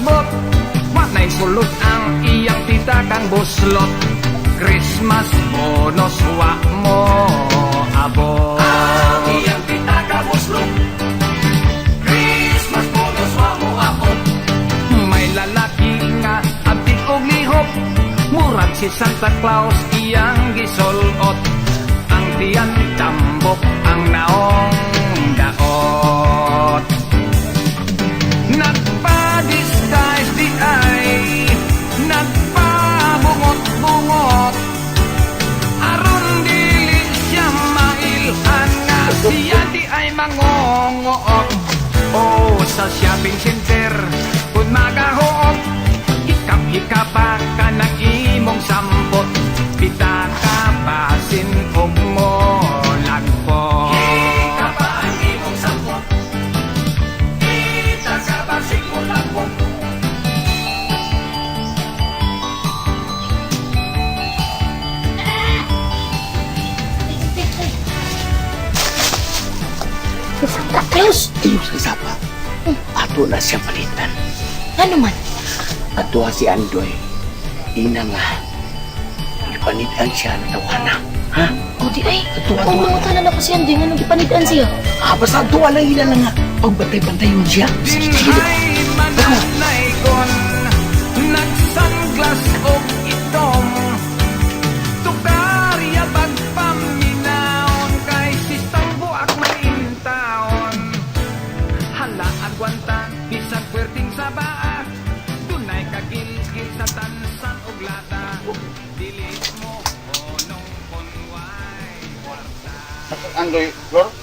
Bot. Wa nay sulod ang iyang tita kang buslot. Christmas bonus wa mo abot. Ang iyang tita kang buslot. Christmas bonus wa mo abot. May lalaki nga abtik og lihok. Murag si Santa Claus iyang gisulot. Ang tiyan tambok, ang naong daot. Nagpa-disguise di ay nagpabungot-bungot aron dili siya mailhan nga siya di ay mangongoot. O sa shopping center kung magahuot, hikap-hikapa ka ng imong sampot. Pitaka basin og mo lagpot. Hikapa ang imong sampot. Pitaka basin mo lagpot. Si Santa Claus. Iyo sa sapa. Ato na siya palitan. Ano man? Ato si Andoy. Ina nga. Ipanitan siya ng tawana. Ha? O di ay. Ato, ato. O mga na ako siya. Hindi nga nung ipanitan siya. Ah, basta ato lang ina lang nga. Pagbatay-bantay yun siya. Sige, sige. Dinhay mananaygon, nagsanglas og itom. Tukarya pagpaminaon kay sistang buak may taon. Hala agwanta bisan puwerting sa baa. Dunay kagilgil sa tansan og lata. Dili mo honong kunway kwarta. Andoy, Flor?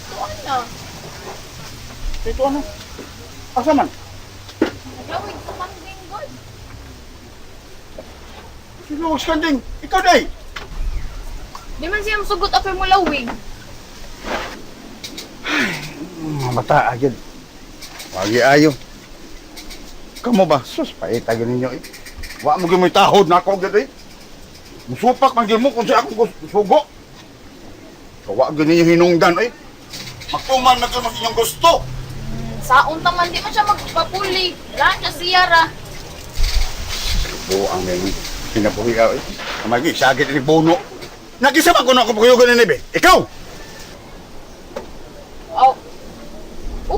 Tuan na. Ito ano? Asa man? Nagawid ko kanding God. Sino ang kanding? Ikaw day! Di man siya musugot after mo lawig. Mga bata, agad. Wagi ayo. Kamu ba? Sus, paita gyud ninyo eh. Wa mo gyud mo'y tahod na ako gyud eh. Musupak man gyud mo kung sa akong sugo. Wa gyud ninyo hinungdan eh. Magtuman na gyud mas inyong gusto. Saon ta man di man siya magpapuli. Wala siya siya ra. Buang may kinabuhi ka eh. Amagi, sagit ni Bono. Nagisa man ko na ako paguyugan ni Nebe. Ikaw! Oh.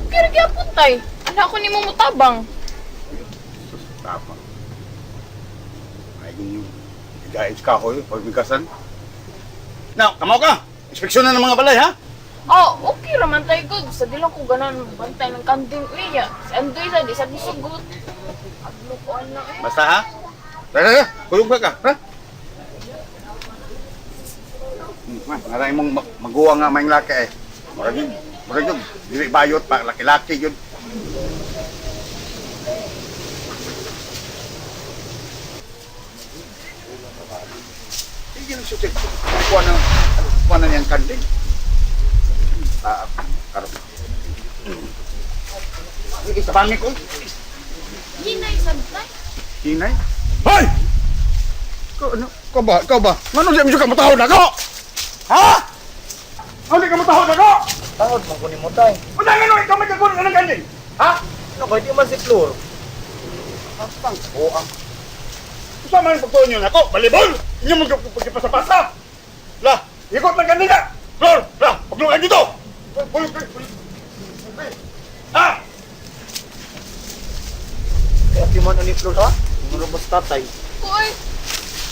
Okay ra gyapon tay. Anak ko nimo mutabang. Sus, tama. Ay, ganyan. Igait ka ako eh, pagbigasan. Now, kamaw ka! Inspeksyon na ng mga balay, ha? Oh, okay ra man tay good. Sa di lang ko ganan bantay ng kanding uy ya. Si Andoy sa di sa musugot. Adlo ko ana eh. Basta, ha? Tara, tara, kuyog ka ka, ha? Maray mong maguwang nga may laki eh. Murag yun, murag yun. Dili bayot pa, laki-laki yun. Sige lang siya, kuha na niyang kanding. Ah, karon. Isa pangit ko. Hinay sad tay. Hinay? Hoy! Ikaw, ano? Ikaw ba? Ikaw ba? Ngano di mo ka matahod ako? Ha? Ano di ka matahod ako? Tahod man ko nimo tay. Wala nga no, ikaw may kagulo ng kanding. Ha? Ano kay di man si Flor? Astang buang. Usa man pagtuon niyo nako, balibol! Inyo mo pagpasa-pasa. La, ikot lang kanding ka. Flor, la, paglukan dito. Ha? Kaya ti man ani Flor ha? Muro mas tatay. Uy.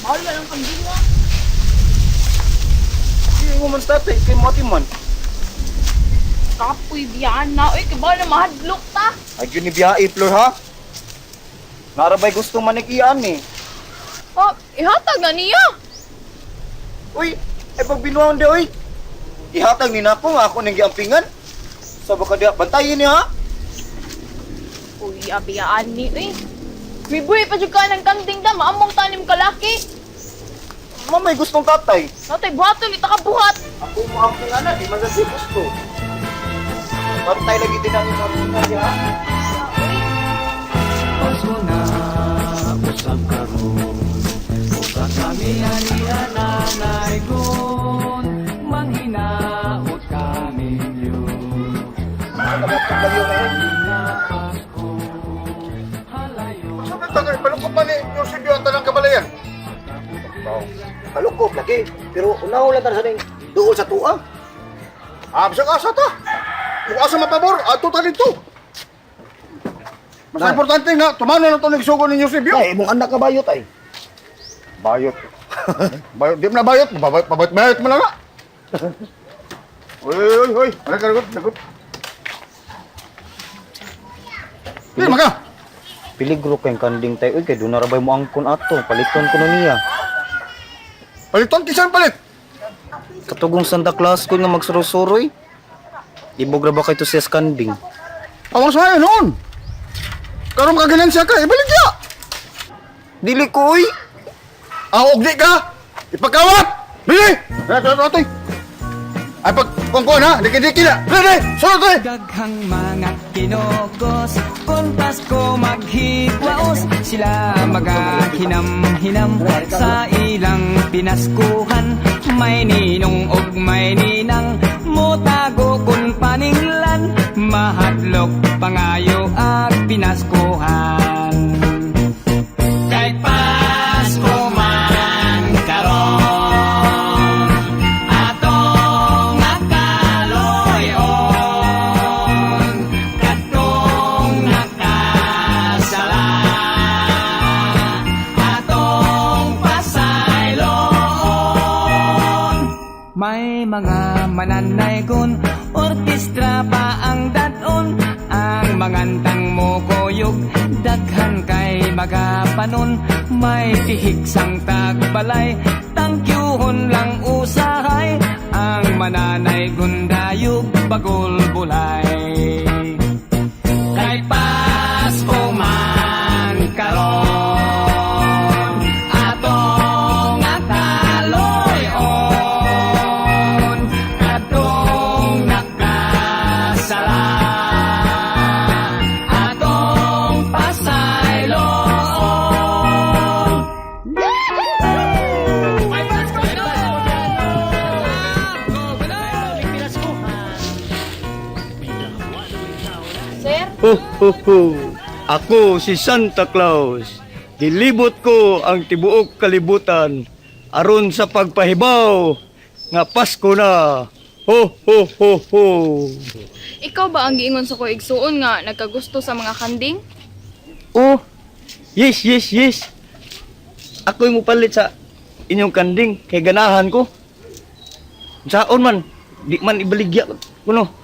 Mahal na ng kanding ha. Di mo man tatay kay mati man. Kapoy biyan na. Uy, kay na mahadlok ta. Ay gyud ni biyae Flor ha. Narabay gusto man ni iyan eh. Oh, ihatag na niya. Uy, ay pagbinuang di oy. Ihatag ni nako nga ako ning giampingan. Sa baka diha bantayin niya ha. Uy, abiyaan ni uy. May buhi pa jud ka ng kanding da, maamong tanim kalaki. Mamay gustong tatay. Natay buhaton ni ta ka buhat. Ako mo ampingan na di man sa si gusto. Bantay lagi din ang imong ampingan diha. Pasko na usab karon. Usa kami ani ananaygon. Manghinaot kami ninyo. Na Pasko. Ipalukop man ni Eusebio ang tanang kabalayan. Palukop lagi. Pero unahon lang ta sa ning duol sa tuang. Ah, bisag asa ta. Kung asa mapabor, ato ta dito. Mas Nay. importante nga, tumano na ito nagsugo ni Eusebio. Ay, imong anak ka bayot ay. Bayot. Bayot, di mo na bayot. Bayot, bayot, bayot mo lang nga. Uy, uy, uy. Ano ka, lagot, lagot. Di, maka. Piligro kay kanding tay uy kay doon na ra bay mo angkon ato. Paliton ko na niya. Paliton, kisan palit. Katugong Santa Claus ko nga magsuroy-suroy. Ibog ra ba kay to siya sa kanding? Awang sa'yo noon. Karoon ka ginansya ka, ibalik ya. Dili ko uy. Ah, og di ka. Ipagkawat. Dili. Ay, ay, ay, ay, pag kung ha, diki-diki na. Dili, sunod, dili. Daghang mga kinogos kon Pasko maghigwaos sila magahinam-hinam sa ilang pinaskuhan, may ninong og may ninang motago kun paninglan, mahadlok pangayo ag pinaskuhan kay Pasko man karon atong akaloyon katong nakasala atong pasayloon. May mga mananaygon, orkestra pa ang daton, ang mangantang mokuyog, daghan kay magapanon, may tihik sang tagbalay, tangkyuhon lang usahay, ang mananay gundayog bagulbulay. Kay Pasko man karon atong akaloyon katong nakasala atong pasayloon. May Pasko na! Sir, Ho, ho, ho. Ako si Santa Claus. Gilibot ko ang tibuok kalibutan aron sa pagpahibaw nga Pasko na. Ho, ho, ho, ho. Ikaw ba ang giingon sa ko igsuon nga nagkagusto sa mga kanding? Oh, yes, yes, yes. Ako'y mupalit sa inyong kanding kay ganahan ko. Saon man, di man ibaligya kuno.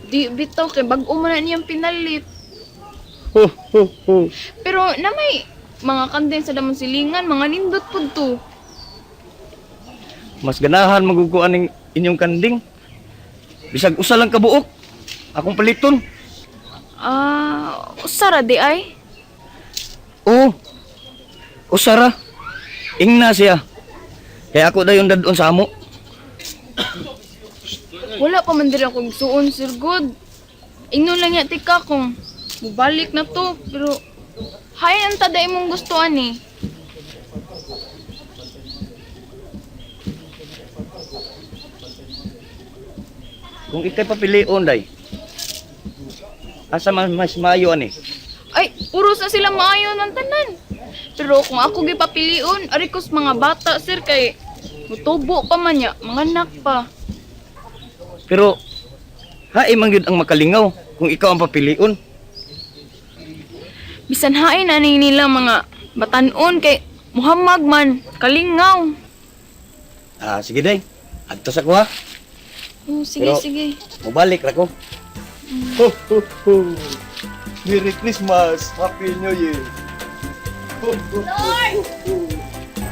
Di bitaw kay bag-o man na niyang pinalit. Ho, ho, ho. Pero na may mga kanding sa damon silingan, mga nindot pud to. Mas ganahan maguguan ning inyong kanding. Bisag usa lang kabuok. Akong paliton. Ah, usa ra di ay. Oo. Usara. Ingna siya. Kaya ako dayon dadon sa amo. Wala pa man diri ako igsuon, Sir Good. Ingnon lang ya tika kung mubalik na to, pero hay ang tada imong gustuan eh. Kung ikay papilion day. Asa man mas maayo ani? Ay, puros na sila maayo ng tanan. Pero kung ako gipapilion, ari ko sa mga bata, sir, kay mutubo pa man niya, mga anak pa. Pero hae man gyud ang makalingaw kung ikaw ang papilion. Bisan hain ani nila mga batanon kay muhammad man, kalingaw. Ah, sige day. Adto sa kuha. Oh, sige, Pero- sige. Mubalik ra ko. Ho ho ho. Merry Christmas. Happy New Year. Ho, ho, ho.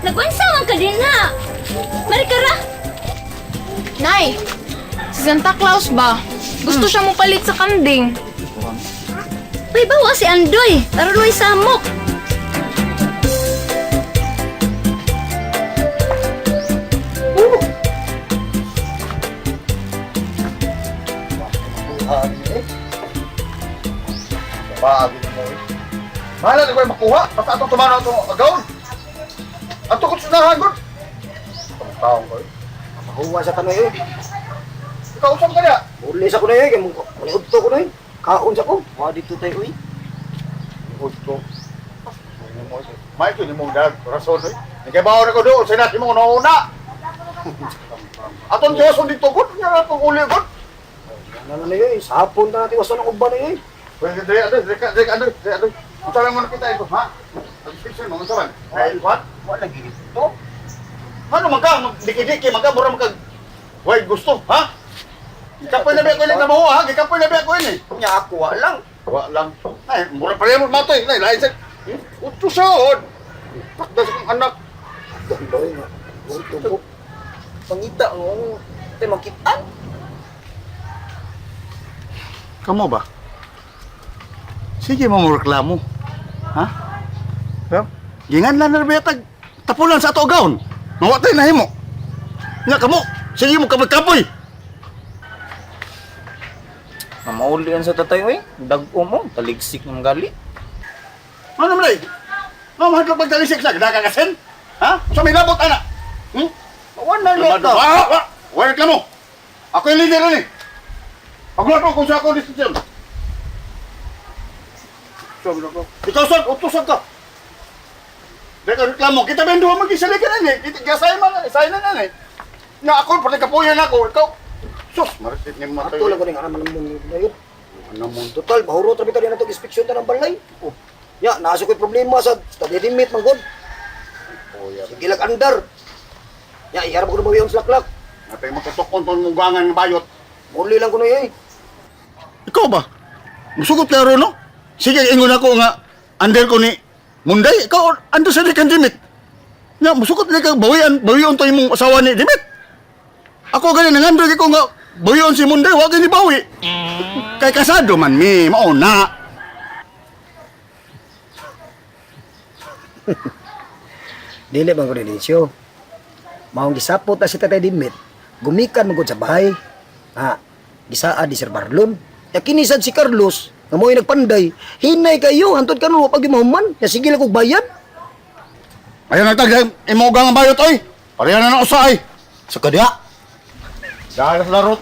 Nagunsa man ka din ha. Marikara. Nay, si Santa Claus ba? Gusto siya mo palit sa kanding. May bawa si Andoy. Aron may samok. Bago mo eh. Bahala na ko makuha. Basta atong tumano atong agawon. Ato ko sunahan gud. Itong taong ko eh. Mahuwa sa kanoy uy. Ikaw usap ka niya. Uli sa kunoy uy kay mo udto ko noy. Kaon sa ko. Wa dito tay uy. Gusto. mo. May ni mong dag rason oy. Nagkabaw na ko doon sa nati mo una. Aton Diyos dito gud nya atong uli gud. Ano na yun, sa hapon na natin wasan ang uban na yun. Pwede dre adoy, dre ka dre adoy, dre adoy. Unsa lang mo nakita ito, ha? Ang mo unsa man? Ay, what? Wala lagi dito. Ano man ka diki-diki man ka mura man ka. Way gusto, ha? Gikapoy na ba ko ini na mo, ha? Gikapoy na ba ko ini? Nya ako wa lang. Wa lang. Ay, mura pa rin mo matoy. Nay, lain sa Uto sa Pakda sa kong anak. Gandoy nga. Tubo. Pangita mo tay makitaan. Kamo ba? Sige mo mo reklamo. Ha? Pero, gingan lang na tag tapulan sa ato gaon. Mawa tayo nahimo. Nya kamo, sige mo kapoy-kapoy. Mamauli yan sa tatay oy. Dag-o mo, taligsik ng gali. Ano man ay? Mao mahadlok pagtalisik sa gdaka kasen? Ha? Sa may labot ana. Wala na Wa, wa. Wa reklamo. Ako yung leader ani. Pagluto kung sa ako decision. Sabi na ko. Ikaw sad, utusan ka. Deka reklamo, kita ba duha magisalikan ani? Kita gasay man, say na ani. Na ako pati kapuyan ako, ikaw. Sus, maritit ni matay. Ato lang ko ning araman mo na yun. Ano mo? Total, bahuro trabi tayo na itong inspeksyon ta ng balay. Oh. Ya, nasa ko'y problema sa limit man god. Sige lang andar. Ya, iharap ko na bawiyon sa laklak. Natay matutok kon mong gangan ng bayot. Muli lang ko na yun eh. Ikaw ba? Musugot ka ron, no? Sige, ingon ako nga, under ko ni Munday, ikaw, ando sa kan Dimit. Nga, musugot na ka, bawian, bawion to imong asawa ni Dimit. Ako gani, nangandoy ko nga, bawion si Munday, wag ni bawi. Kay kasado man mi, mauna. Dili man ko Dionisio. Maong gisapot na si Tatay Dimit, gumikan man gud sa bahay. Ha, gisaad ni Sir Marlon. Ya kinisad si Carlos, nga mo'y nagpanday. Hinay kayo, hantod karon wa pag mahuman. Ya sige lang kog bayad. Ayaw nagtag, imo gang bayot, oy. Pareha na na usa, ay. Sa kadya. Dahil sa larot.